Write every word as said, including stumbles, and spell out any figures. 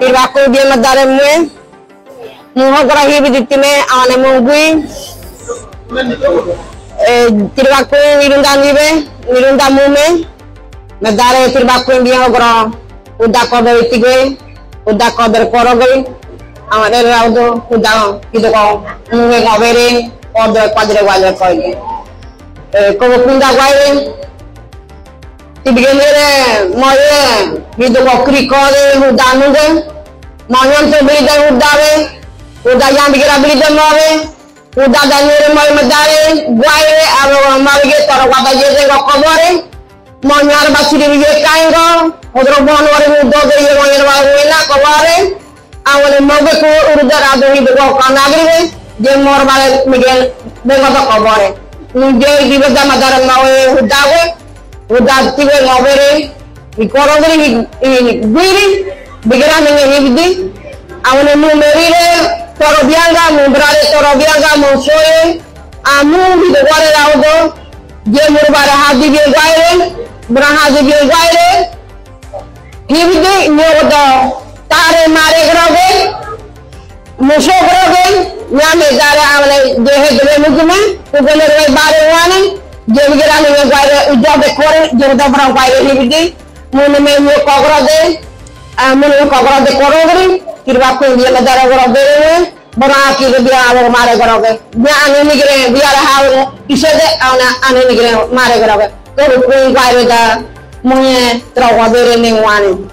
Tiribaku bie madare mume. Muhogora hibi ditime awane mungui. E, tiribaku irunda nibe, irunda mume. Madare tiribaku bie hogora. Uda kodo itigue, uda kodo korogoi. Awane raudo, uda idoko. Mume ngobere, kodo padre wale koige. E, kobo kunda guaire. Tibigenere moye, hidugo krikode, huda nuge. Moñon to bride hudabe, huda yan bigera bride mobe, huda danere moye madare, guaire, abo mabige toro wada yede go kobore. Moñar basiri bige kaingo, odro bon ware hudo de ye moñar ba wena kobore. Awane moge ku urudar ado hidugo kanagri be, je mor bale mige bengo do kobore. Nje dibe da madare mawe hudawe, huda tibe ngobere, i korogri, i, i guiri, bigera menge hibidi. Awane mu merire, toro bianga, mu brare toro bianga, mu soye, amu hidugore raudo, je mur bare hadi bie guaire, bra hadi bie guaire, Hibidi nyodo tare mare groge, muso groge, nyame dare amle jehe dele muguma, ugele re bare wane, je bigera ne guaire ujo de kore, je do bra guaire hibidi, mune me nyo kogro de, a, mune kogro de korogri, tiribaku bie madare groge, Bora ki de bia alo mare goroge. Bia ane nigre, bia le hau, ise de, ana, ane nigre, mare goroge. Toru kuin guaire da, muñe, trogo bere ni wani.